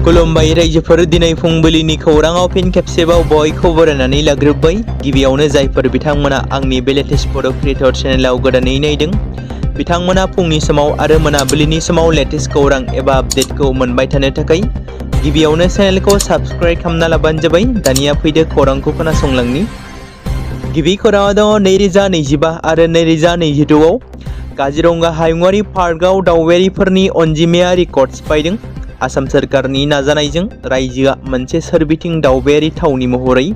खुलुमबाय रायजोफोर दिनै फुंबिलिनि खौराङाव फिन खेबसेबाव बयखौ बरायनानै लाग्रोबाय। गिबियावनो जायफोर बिथांमोना आंनि बे लेटेस्ट बड' क्रिएटर चेनेलाव गोदानै नायदों बिथांमोना फुंनि समाव आरो मोनाबिलिनि समाव लेटेस्ट खौरां एबा आपडेटखौ मोनबाय थानो थाखाय गिबियावनो चेनेलखौ साबस्क्राइब खालामना लाबानो जाबाय। दानिया फैदो खौरांखौ खोनासंलांनि। गिबि खौराङा दङ 2025 आरो 2026आव काजिरंगा हायुङारि पार्कआव दावबायारिफोरनि अनजिमाया रेकर्ड सिफायदों। आसाम सोरखारनि नाजानायजों रायजोआ मोनसे सोरबिथिं दावबायारि थावनि महरै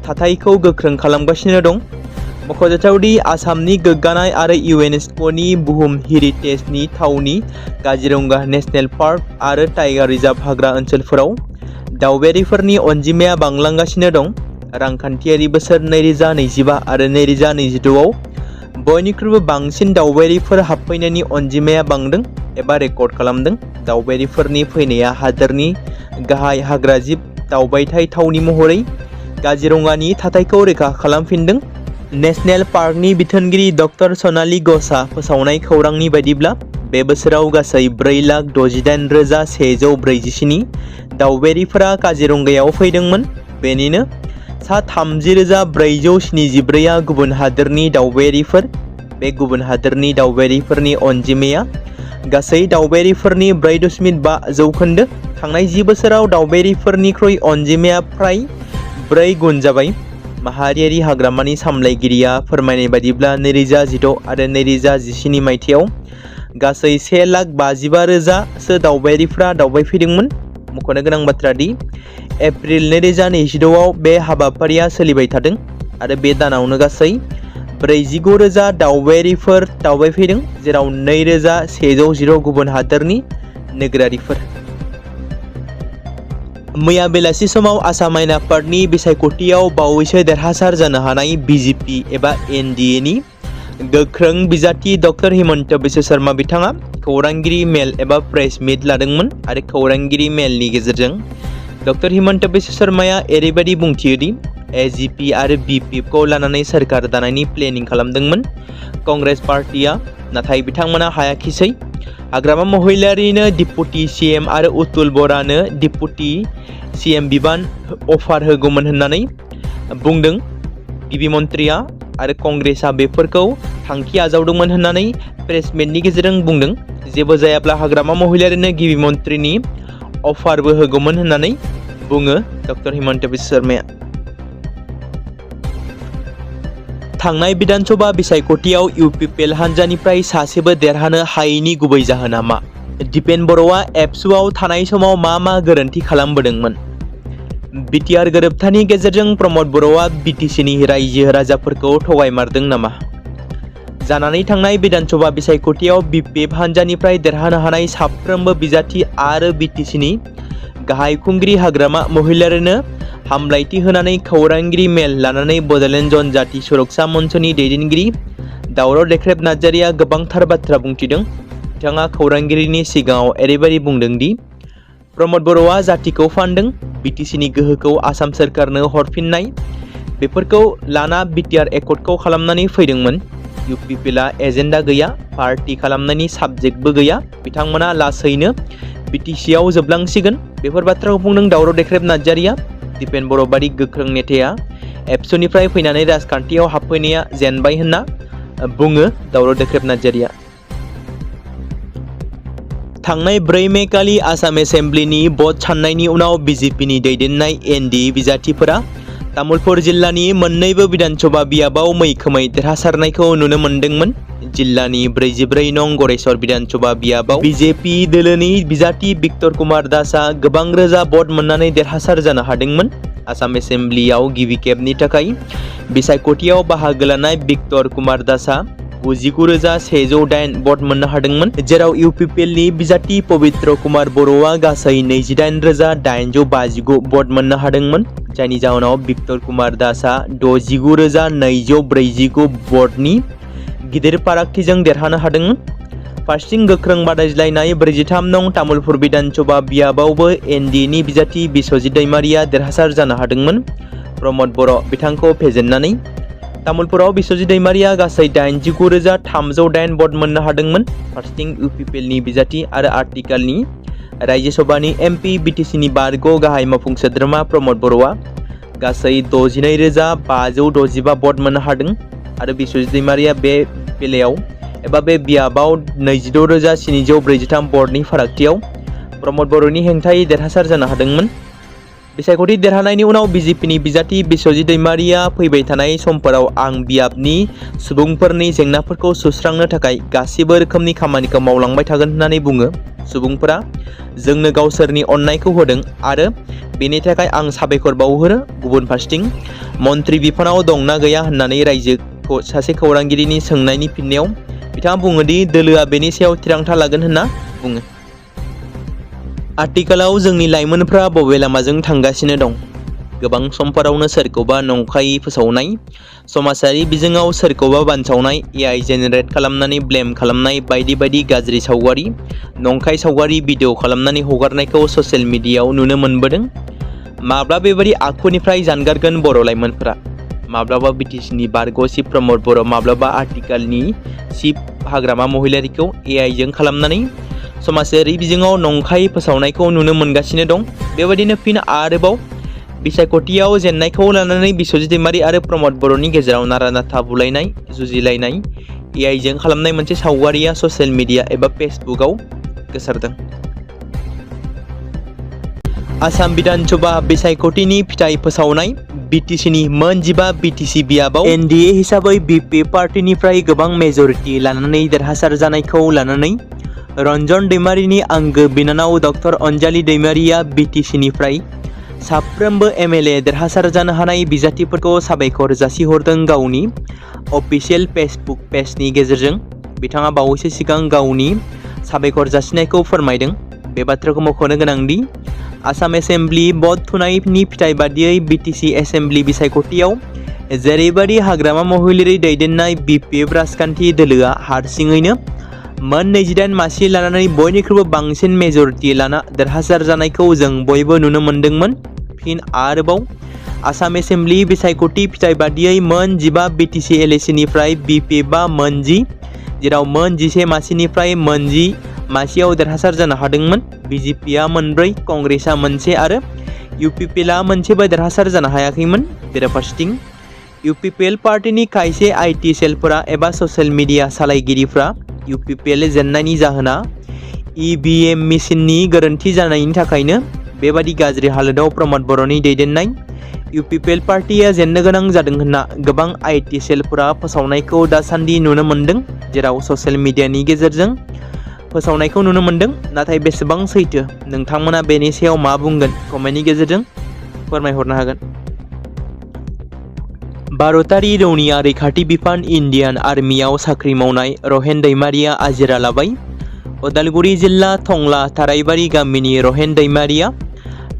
थाथायखौ गोख्रों खालामगासिनो दं। मख'जाथावदि आसामनि गोग्गानाय आरो इउनेस्क'नि बुहुम हेरिटेजनि थावनि काजिरंगा नेशनेल पार्क आरो टाइगार रिजार्भ हाग्रा ओनसोलफोराव दावबायारिफोरनि अनजिमाया बांलांगासिनो दं। रांखान्थियारि बोसोर 2025 आरो 2026आव बयनिख्रुइबो बांसिन दावबायारिफोर हाबफैनायनि अनजिमाया बांदों एबा रेकर्ड खालामदों। दावबायारिफोरनि फैनाया हादोरनि गाहाय हाग्रा जिब दावबायथाय थावनि महरै काजिरंगानि थाथायखौ रैखा खालामफिनदों। नेशनेल पार्कनि बिथोनगिरि डक्टर सनाली घोषआ फोसावनाय खौरांनि बायदिब्ला बे बोसोराव गासै 4,68,147 दावबायारिफोरा काजिरंगायाव फैदोंमोन। बेनिनो सा 30,474आ गुबुन हादोरनि दावबायारिफोर। बे गुबुन हादोरनि दावबायारिफोरनि अनजिमाया गासै दावबायारिफोरनि 4.5%। थांनाय 10 बोसोराव दावबायारिफोरनिख्रुइ अनजिमाया फ्राय 4 गुन जाबाय। माहारियारि हाग्रामानि सामलायगिरिया फोरमायनाय बायदिब्ला 2016 आरो 2017 मायथाइयाव गासै 1,55,000सो दावबायारिफ्रा दावबायफैदोंमोन। मख'नो गोनां बाथ्रा दि एप्रिल 2026आव बे हाबाफारिया सोलिबाय थादों आरो बे दानावनो गासै 49,000 दावबायारिफोर दावबायफैदों, जेराव 2,110 गुबुन हादोरनि नोगोरारिफोर। मैया बेलासि समाव आसाम आयेन आफादनि बिसायख'थियाव बावैसो देरहासार जानो हानाय बिजेपि एबा एनडिएनि गोख्रों बिजाथि डक्टर हिमन्त बिश्व शर्मा बिथाङा खौरांगिरि मेल एबा प्रेस मिट लादोंमोन आरो खौरांगिरि मेलनि गेजेरजों डक्टर हिमन्त बिश्व शर्माया ओरैबायदि बुंथियोदि एजिपि आरो बिपिएफखौ लानानै सोरखार दानायनि प्लेनिं खालामदोंमोन कंग्रेस पार्टिया, नाथाय बिथांमोना हायाखिसै। हाग्रामा महिलारिनो डिप्युटी सीएम आरो अतुल बरानो डिप्युटी सीएम बिबान अफार होगौमोन होननानै बुंदों गिबि मन्थ्रिया, आरो कंग्रेसआ बेफोरखौ थांखि आजावदोंमोन होननानै प्रेस मिटनि गेजेरजों बुंदों। जेबो जायाब्ला हाग्रामा महिलारिनो गिबि मन्थ्रिनि अफारबो होगौमोन होननानै बुङो डक्टर हिमन्त बिश्व शर्माया। थांनाय विधानसभा बिसायख'थियाव इउपिपिएल हान्जानिफ्राय सासेबो देरहानो हायैनि गुबै जाहोना मा? दिपेन बर'आ एबसुआव थानाय समाव मा गोरोन्थि खालामबोदोंमोन? बिटिआर गोरोबथानि गेजेरजों प्रमद बर'आ बिटिसिनि रायजो राजाफोरखौ थगायमारदों नामा? जानानै थांनाय विधानसभा बिसायख'थियाव बिपिएफ हान्जानिफ्राय देरहानो हानाय साफ्रोमबो बिजाथि आरो बिटिसिनि गाहाय खुंगिरि हाग्रामा महिलारिनो हामलायथि होनानै खौरांगिरि मेल लानानै बड'लेण्ड जनजाति सुरक्षा मन्चनि दैदेनगिरि दावराव देख्रेब नार्जारिया गोबांथार बाथ्रा बुंथिदों। बिथाङा खौरांगिरिनि सिगाङाव ओरैबायदि बुंदों दि प्रमद बर'आ जातिखौ फानदों, बिटिसिनि गोहोखौ आसाम सोरखारनो हरफिननाय बेफोरखौ लाना बिटिआर एकर्डखौ खालामनानै फैदोंमोन। इउपिपिएलआ एजेन्डा गैया, पार्टी खालामनायनि साबजेक्टबो गैया, बिथांमोना लासैनो बिटिसिआव जोबलांसिगोन। बेफोर बाथ्राखौ बुंदों दावराव देख्रेब नार्जारिया। दिपेन बर' बादि गोख्रों नेताया एबसुनिफ्राय फैनानै राजखान्थियाव हाबफैनाया जेनबाय होनना बुङो दावराव देख्रेब नार्जारिया। थांनाय 4 मे खालि आसाम एसेम्ब्लिनि भट साननायनि उनाव बिजेपिनि दैदेननाय एनडिए बिजाथिफोरा तामुलपुर जिल्लानि मोन्नैबो विधानसभा बियाबाव मैखोमै देरहासारनायखौ नुनो मोन्दोंमोन। जिल्लानि 44 नं गरेस्वर विधानसभा बियाबाव बिजेपि दोलोनि बिजाथि बिक्टर कुमार दासआ गोबां रोजा भट मोननानै देरहासार जानो हादोंमोन। आसाम एसेम्ब्लियाव गिबि खेबनि थाखाय बिसायख'थियाव बाहागो लानाय बिक्टर कुमार दासआ 99,108 भट मोननो हादोंमोन, जेराव इउपिपिएलनि बिजाथि पबित्र कुमार बर'आ गासै 28,859 भट मोननो हादोंमन, जायनि जाहोनाव बिक्टर कुमार दासआ 69,249 भटनि गिदिर फारागथिजों देरहानो हादोंमोन। फारसेथिं गोख्रों बादायज्लायनाय 43 नं तामुलपुर विधानसभा बियाबावबो एनडिएनि बिजाथि बिस्वजित दैमारिया देरहासार जानो हादोंमोन। प्रमद बर' बिथांखौ फेजेननानै तामुलपुराव बिस्वजित दैमारिया गासै 89,308 भट मोननो हादोंमोन। फारसेथिं इउपिपिएलनि बिजाथि आरो आर्टिकलनि रायजो सभानि MP BTCनि बारग' गाहाय मावफुं सोद्रोमा प्रमद बर'आ गासै 62,565 भट मोननो हादों आरो बिस्वजित दैमारिया बे बेलायाव एबा बे बियाबाव 26,743 भटनि फारागथियाव प्रमद बर'नि हेंथायै देरहासार जानो हादोंमोन। बिसायख'थि देरहानायनि उनाव BJPनि बिजाथि बिस्वजित दैमारिया फैबाय थानाय समफोराव आं बियाबनि सुबुंफोरनि जेंनाफोरखौ सुस्रांनो थाखाय गासिबो रोखोमनि खामानिखौ मावलांबाय थागोन होननानै बुङो। सुबुंफोरा जोंनो गावसोरनि अननायखौ होदों आरो बेनि थाखाय आं साबायखर बावहरो। गुबुन फारसेथिं मन्त्रि बिफानाव दंना गैया होननानै रायजोखौ सासे खौरांगिरिनि सोंनायनि फिननायाव बिथाङा बुङो दि दोलोआ बेनि सायाव थिरांथा लागोन होनना बुङो। आथिखालाव जोंनि लाइमोनफ्रा बबे लामाजों थांगासिनो दं? गोबां समफोरावनो सोरखौबा नंखायै फोसावनाय, समाजारि बिजोङाव सोरखौबा बानसावनाय, AI जेनेरेट खालामनानै ब्लेम खालामनाय बायदि बायदि गाज्रि सावगारि, नंखाय सावगारि भिडिअ खालामनानै हगारनायखौ ससियेल मिडियायाव नुनो मोनबोदों। माब्ला बेबायदि आखुनिफ्राय जानगारगोन बर' लाइमोनफोरा? माब्लाबा BTCनि बारग' चिफ प्रमद बर', माब्लाबा आथिखालनि चिफ हाग्रामा महिलारिखौ AI जों खालामनानै समाजारि बिजोङाव नंखाय फोसावनायखौ नुनो मोनगासिनो दं। बेबायदिनो फिन आरोबाव बिसायख'थियाव जेननायखौ लानानै बिस्वजित दैमारि आरो प्रमद बर'नि गेजेराव नारा-नाथा बुलायनाय, जुजिलायनाय AI जों खालामनाय मोनसे सावगारिया ससियेल मिडिया एबा फेसबुकआव गोसारदों। आसाम बिधान सभा बिसायख'थिनि फिथाइ फोसावनाय। BTCनि मोन 15 BTC बियाबाव NDA हिसाबै BP पार्टिनिफ्राय गोबां मेजरिटि लानानै देरहासार जानायखौ लानानै रन्जन दैमारिनि आंगो बिनानाव डक्टर अनजालि दैमारिया BTCनिफ्राय साफ्रोमबो MLA देरहासार जानो हानाय बिजाथिफोरखौ साबायखर जासिहरदों। गावनि अफिसियेल फेसबुक पेजनि गेजेरजों बिथाङा बावैसो सिगां गावनि साबायखर जासिनायखौ फोरमायदों। बे बाथ्राखौ मख'नो गोनांदि आसाम एसेम्ब्लि भट थुनायनि फिथाइ बादियै BTC एसेम्ब्लि बिसायख'थियाव जेरैबायदि हाग्रामा महिलारि दैदेननाय BPF राजखान्थि दोलोआ हारसिङैनो मोन 28 मासि लानानै बयनिख्रुइबो बांसिन मेजरिटि लाना देरहासार जानायखौ जों बयबो नुनो मोनदोंमोन। फिन आरोबाव आसाम एसेम्ब्लि बिसायख'थि फिथाइ बादियै मोन 15 BTC LACनिफ्राय BPFआ मोन 10, जेराव मोन 11 मासिनिफ्राय मोन 10 मासियाव देरहासार जानो हादोंमोन। BJPआ मोन 4, कंग्रेसआ मोन 1 आरो UPPLआ मोनसेबो देरहासार जानो हायाखैमोन। बेराफारसेथिं UPPL पार्टिनि खायसे IT सेलफोरा एबा ससियेल मिडिया सालायगिरिफ्रा UPPL जेननायनि जाहोना EVM मेसिननि गोरोन्थि जानायनि थाखायनो बेबादि गाज्रि हालोदाव प्रमद बर'नि दैदेननाय UPPL पार्टिया जेननो गोनां जादों होनना गोबां IT सेलफोरा फोसावनायखौ दासान्दि नुनो मोनदों, जेराव ससियेल मिडियानि गेजेरजों फोसावनायखौ नुनो मोनदों। नाथाय बेसेबां सैथो, नोंथांमोना बेनि सायाव मा बुंगोन? कमेन्टनि गेजेरजों फोरमायहरनो हागोन। भारतारि रौनिया रैखाथि बिफान इन्डियान आर्मियाव साख्रि मावनाय रहेन दैमारिया आजिरा लाबाय। उदालगुरि जिल्ला टंला थाराइबारि गामिनि रहेन दैमारिया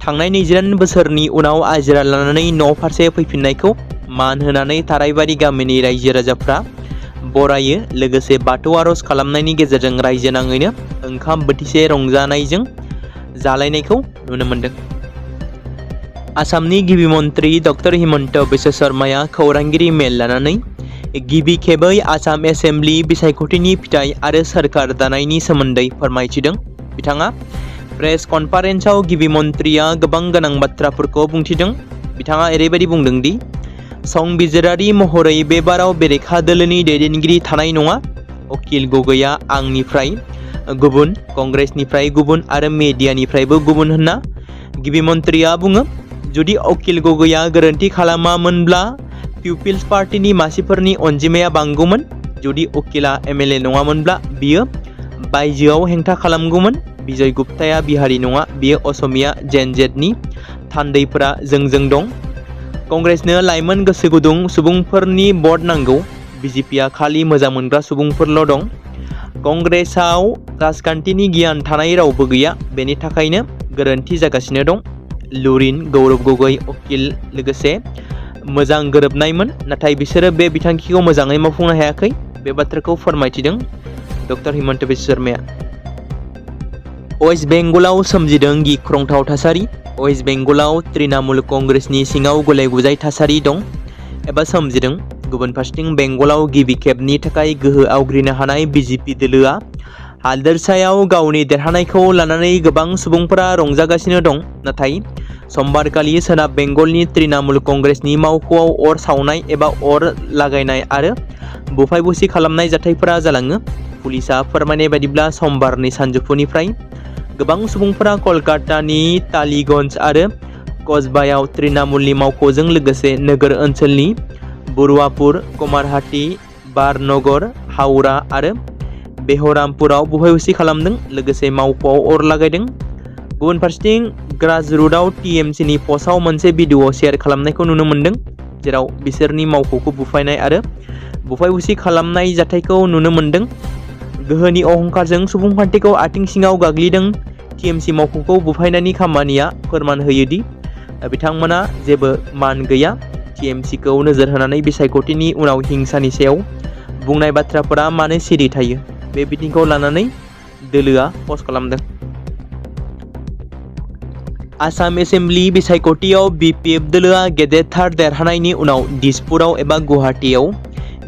थांनाय 29 बोसोरनि उनाव आजिरा लानानै न' फारसे फैफिननायखौ मान होनानै थाराइबारि गामिनि रायजो राजाफ्रा बरायो। लोगोसे बाथौ आर'ज खालामनायनि गेजेरजों रायजो नाङैनो ओंखाम बोथिसे रंजानायजों जालायनायखौ नुनो मोनदों। आसामनि गिबि मन्त्रि डक्टर हिमन्त बिश्व शर्माया खौरांगिरि मेल लानानै गिबि खेबै आसाम एसेम्ब्लि बिसायख'थिनि फिथाइ आरो सोरखार दानायनि सोमोन्दै फोरमायथिदों। बिथाङा प्रेस कनफारेन्सआव गिबि मन्त्रिया गोबां गोनां बाथ्राफोरखौ बुंथिदों। बिथाङा ओरैबायदि बुंदों दि संबिजिरारि महरै बे बाराव बेरेखा दोलोनि दैदेनगिरि थानाय नङा। अकिल गगैआ आंनिफ्राय गुबुन, कंग्रेसनिफ्राय गुबुन आरो मेडियानिफ्रायबो गुबुन होनना गिबि मन्त्रिया बुङो। जुदि अकिल गगैआ गोरोन्थि खालामामोनब्ला पिपुल्स पार्टिनि मासिफोरनि अनजिमाया बांगौमोन। जुदि अकिला MLA नङामोनब्ला बियो बायजोआव हेंथा खालामगौमोन। बिजय गुप्ताया बिहारी नङा, बियो असमिया। जेनजेडनि थान्दैफोरा जोंजों दं। कंग्रेसनो लाइमोन गोसो गुदुं सुबुंफोरनि भट नांगौ। BJPआ खालि मोजां मोनग्रा सुबुंफोरल' दं। कंग्रेसआव राजखान्थिनि गियान थानाय रावबो गैया, बेनि थाखायनो गोरोन्थि जागासिनो दं। लुरिन, गौरब गगৈ, अकिल लोगोसे मोजां गोरोबनायमोन, नाथाय बिसोरो बे बिथांखिखौ मोजाङै मावफुंनो हायाखै। बे बाथ्राखौ फोरमायथिदों डक्टर हिमन्त बिश्व शर्माया। वेस्ट बेंगलाव सोमजिदों गिख्रंथाव थासारि। वेस्ट बेंगलाव तृणमूल कंग्रेसनि सिङाव गुलाय-गुजाय थासारि दं एबा सोमजिदों। गुबुन फारसेथिं बेंगलाव गिबि खेबनि थाखाय गोहो आवग्रिनो हानाय BJP दोलोआ हादोरसायाव गावनि देरहानायखौ लानानै गोबां सुबुंफोरा रंजागासिनो दं। नाथाय समबारखालि सोनाब बेंगलनि तृणमूल कंग्रेसनि मावख'आव अर सावनाय एबा अर लागायनाय आरो बुफाय बुसि खालामनाय जाथायफोरा जालाङो। पुलिसा फोरमायनाय बायदिब्ला समबारनि सानजौफुनिफ्राय गोबां सुबुंफोरा कलकातानि टालिगन्ज आरो कस्बायाव तृणमूलनि मावख'जों लोगोसे नोगोर ओनसोलनि बरुआपुर, कमारहाटी, बारनगर, हावड़ा आरो बेहरामपुराव बुफाय-बुसि खालामदों, लोगोसे मावख'आव अर लागायदों। गुबुन फारसेथिं ग्रासरुटआव टीएमसीनि पस्टआव मोनसे भिडिअ शेयार खालामनायखौ नुनो मोन्दों, जेराव बिसोरनि मावख'खौ बुफायनाय आरो बुफाय-बुसि खालामनाय जाथायखौ नुनो मोन्दों। गोहोनि अहंकारजों सुबुंखान्थिखौ आथिं सिङाव गाग्लिदों। टीएमसी मावख'खौ बुफायनायनि खामानिया फोरमान होयो दि बिथांमोना जेबो मान गैया। टीएमसीखौ नोजोर होनानै बिसायख'थिनि उनाव हिंसानि सायाव बुंनाय बाथ्राफोरा मानो सिरि थायो, बे बिथिंखौ लानानै दोलोआ पस्ट खालामदों। आसाम एसेम्बलि बिसायख'थियाव बीपीएफ दोलोआ गेदेरथार देरहानायनि उनाव दिसपुराव एबा गुवाहाटीआव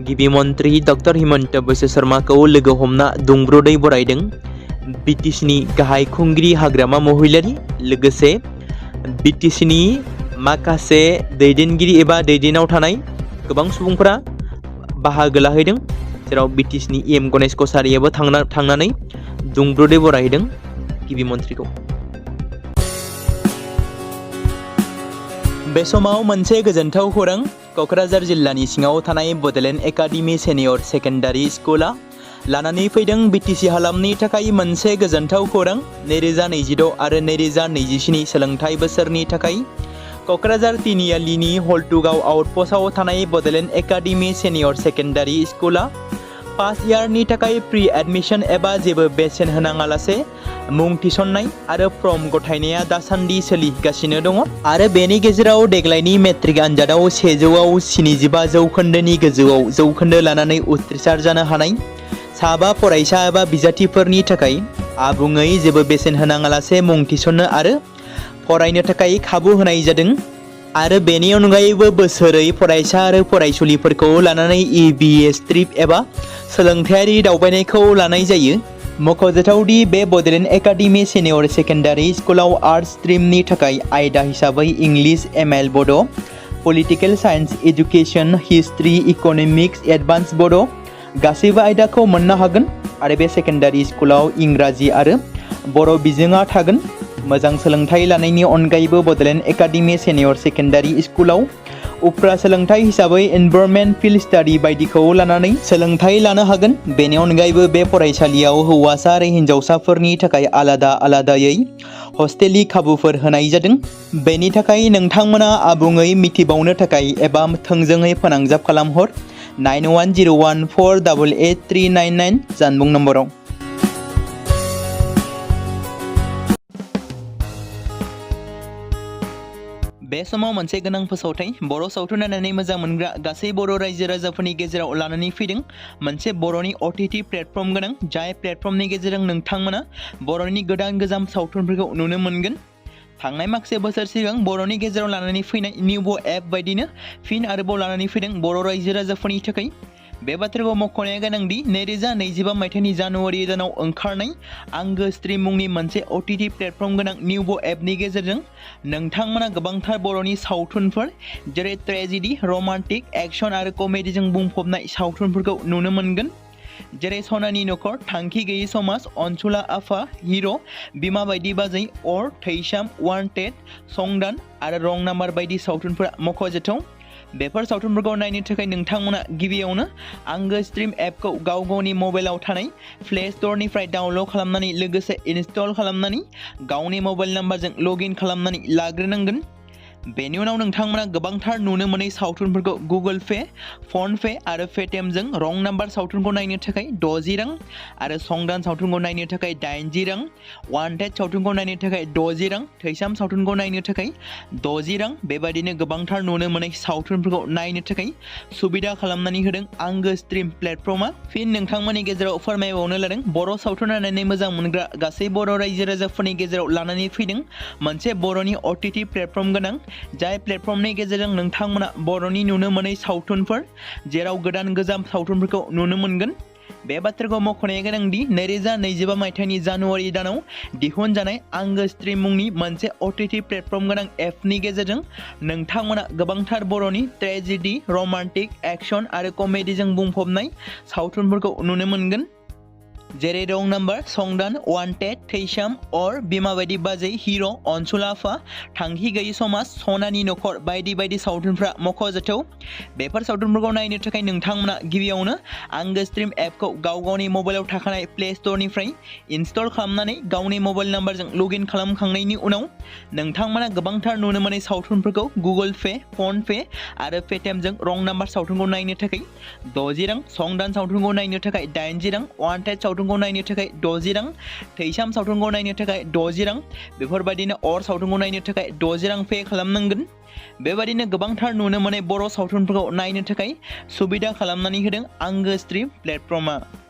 गिबि मन्त्रि डक्टर हिमन्त बिश्व शर्माखौ लोगो हमना दुंब्रुदै बरायदों। बिटिसिनि गाहाय खुंगिरि हाग्रामा महिलारि लोगोसे बिटिसिनि माखासे दैदेनगिरि एबा दैदेनाव थानाय गोबां सुबुंफोरा बाहागो लाहैदों, जेराव बिटिसिनि एम गणेश कछारियाबो थांनानै दुंब्रुदै बरायहैदों गिबि मन्थ्रिखौ। बे समाव मोनसे गोजोनथाव खौरां। क'क्राझार जिल्लानि सिङाव थानाय बड'लेण्ड एकाडेमि सिनियर सेकेन्डारि स्कुला लानानै फैदों बिटिसि हालामनि थाखाय मोनसे गोजोनथाव खौरां। 2026 आरो 2027 सोलोंथाइ बोसोरनि थाखाय क'क्राझार तिनिआलिनि हल्टुगाव आउटपस्टआव थानाय बड'लेण्ड एकाडेमि सिनियर सेकेन्डारि स्कुला फार्स्ट इयारनि थाखाय प्रि एडमिशन एबा जेबो बेसेन होनाङालासे मुं थिसननाय आरो फर्म गथायनाया दासान्दि सोलिगासिनो दङ आरो बेनि गेजेराव देग्लायनि मेट्रिक आनजादाव 100आव 75 जौखोन्दोनि गोजौआव जौखोन्दो लानानै उथ्रिसार जानो हानाय साबा फरायसा एबा बिजाथिफोरनि थाखाय आबुङै जेबो बेसेन होनाङालासे मुं थिसननो आरो फरायनो थाखाय खाबु होनाय जादों आरो बेनि अनगायैबो बोसोरै फरायसा आरो फरायसुलिफोरखौ लानानै EBS ट्रिप एबा सोलोंथायारि दावबायनायखौ लानाय जायो। मख'जाथावदि बे बड'लेण्ड एकाडेमि सिनियर सेकेन्डारि स्कुलाव आर्ट्स स्ट्रिमनि थाखाय आयदा हिसाबै इंलिश, ML बड', political science, education, history, economics, advance बड' गासैबो आयदाखौ मोननो हागोन आरो बे सेकेन्डारि स्कुलाव इंराजि आरो बर' बिजोङा थागोन। मोजां सोलोंथाइ लानायनि अनगायैबो बड'लेण्ड एकाडेमि सिनियर सेकेन्डारि स्कुलाव उफ्रा सोलोंथाइ हिसाबै एनभायरनमेन्ट, फिल्ड स्टाडि बायदिखौ लानानै सोलोंथाइ लानो हागोन। बेनि अनगायैबो बे फरायसालियाव हौवासा आरो हिन्जावसाफोरनि थाखाय आलादा आलादायै हस्टेलनि खाबुफोर होनाय जादों। बेनि थाखाय नोंथांमोना आबुङै मिथिबावनो थाखाय एबा थोंजोङै फोनांजाब खालामहर 9101488399 जानबुं नम्बराव। बे समाव मोनसे गोनां फोसावथाय बर' सावथुन नायनानै मोजां मोनग्रा गासै बर' रायजो राजाफोरनि गेजेराव लानानै फैदों मोनसे बर'नि OTT प्लेटफर्म गोनां, जाय प्लेटफर्मनि गेजेरजों नोंथांमोना बर'नि गोदान गोजाम सावथुनफोरखौ नुनो मोनगोन। थांनाय माखासे बोसोर सिगां बर'नि गेजेराव लानानै फैनाय निउबो एप बायदिनो फिन आरोबाव लानानै फैदों बर' रायजो राजाफोरनि थाखाय। बे बाथ्राखौ मख'नाया गोनांदि 2025 मायथाइनि जानुवारि दानाव ओंखारनाय आंगो स्ट्रिम मुंनि मोनसे OTT प्लेटफर्म गोनां निउबो एपनि गेजेरजों नोंथांमोना गोबांथार बर'नि सावथुनफोर जेरै ट्रेजेडि, रमान्टिक, एक्सन आरो कमेडिजों बुंफबनाय सावथुनफोरखौ नुनो मोनगोन। जेरै सनानि नखर, थांखि गैयै समाज, अनसुला आफा, हिर', बिमा बायदि बाजै, अर, थैसाम, वान्टेड, संदान आरो रं नाम्बार बायदि सावथुनफोरा मख'जाथाव। बेफोर सावथुनफोरखौ नायनो थाखाय नोंथांमोना गिबियावनो आंगो स्ट्रिम एपखौ गावनि मबाइलाव थानाय प्ले स्ट'रनिफ्राय डाउनल'ड खालामनानै लोगोसे इनस्टल खालामनानै गावनि मबाइल नाम्बारजों लगइन खालामनानै लाग्रोनांगोन। बेनि उनाव नोंथांमोना गोबांथार नुनो मोनै सावथुनफोरखौ गुगोल पे, फन पे आरो पेटिएमजों रं नाम्बार सावथुनखौ नायनो थाखाय 60 रां आरो संदान सावथुनखौ नायनो थाखाय 80 रां, वान्टेड सावथुनखौ नायनो थाखाय 60 रां, थैसाम सावथुनखौ नायनो थाखाय 60 रां बेबायदिनो गोबांथार नुनो मोनै सावथुनफोरखौ नायनो थाखाय सुबिदा खालामनानै होदों आंगो स्ट्रिम प्लेटफर्मा। फिन नोंथांमोननि गेजेराव फोरमायबावनो लादों बर' सावथुन नायनानै मोजां मोनग्रा गासै बर' रायजो राजाफोरनि गेजेराव लानानै फैदों मोनसे बर'नि OTT प्लेटफर्म गोनां, जाय प्लेटफर्मनि गेजेरजों नोंथांमोना बर'नि नुनो मोनै सावथुनफोर जेराव गोदान गोजाम सावथुनफोरखौ नुनो मोनगोन। बे बाथ्राखौ मख'नाया गोनांदि 2025 मायथाइनि जानुवारि दानाव दिहुनजानाय आंगो स्ट्रीम मुंनि मोनसे OTT प्लेटफर्म गोनां एपनि गेजेरजों नोंथांमोना गोबांथार बर'नि ट्रेजेडी, रमान्टिक, एक्शन आरो कमेडीजों बुंफबनाय सावथुनफोरखौ नुनो मोनगोन। जेरै रं नाम्बार, संदान, वान्टेड, थैसाम, अर, बिमा बायदि बाजै, हिर', अनसुल आफा, थांखि गैयि समाज, सनानि नखर बायदि बायदि सावथुनफ्रा मख'जाथाव। बेफोर सावथुनफोरखौ नायनो थाखाय नोंथांमोना गिबियावनो आंगो स्ट्रीम एपखौ गावनि मबाइलाव थाखानाय प्ले स्ट'रनिफ्राय इनस्टल खालामनानै गावनि मबाइल नाम्बारजों लगइन खालामखांनायनि उनाव नोंथांमोना गोबांथार नुनो मोननाय सावथुनफोरखौ गुगोल पे, फन पे आरो पेटिएमजों रं नाम्बार सावथुनखौ नायनो थाखाय 60 रां, संदान सावथुनखौ नायनो थाखाय 80 रां, वान्टेड सावथुनखौ नायनो थाखाय 60 रां, थैसाम सावथुनखौ नायनो थाखाय 60 रां, बेफोरबायदिनो अर सावथुनखौ नायनो थाखाय 60 रां पे खालामनांगोन। बेबायदिनो गोबांथार नुनो मोननाय बर' सावथुनफोरखौ नायनो थाखाय सुबिदा खालामनानै होदों आंगो स्ट्रीम प्लेटफर्मआ।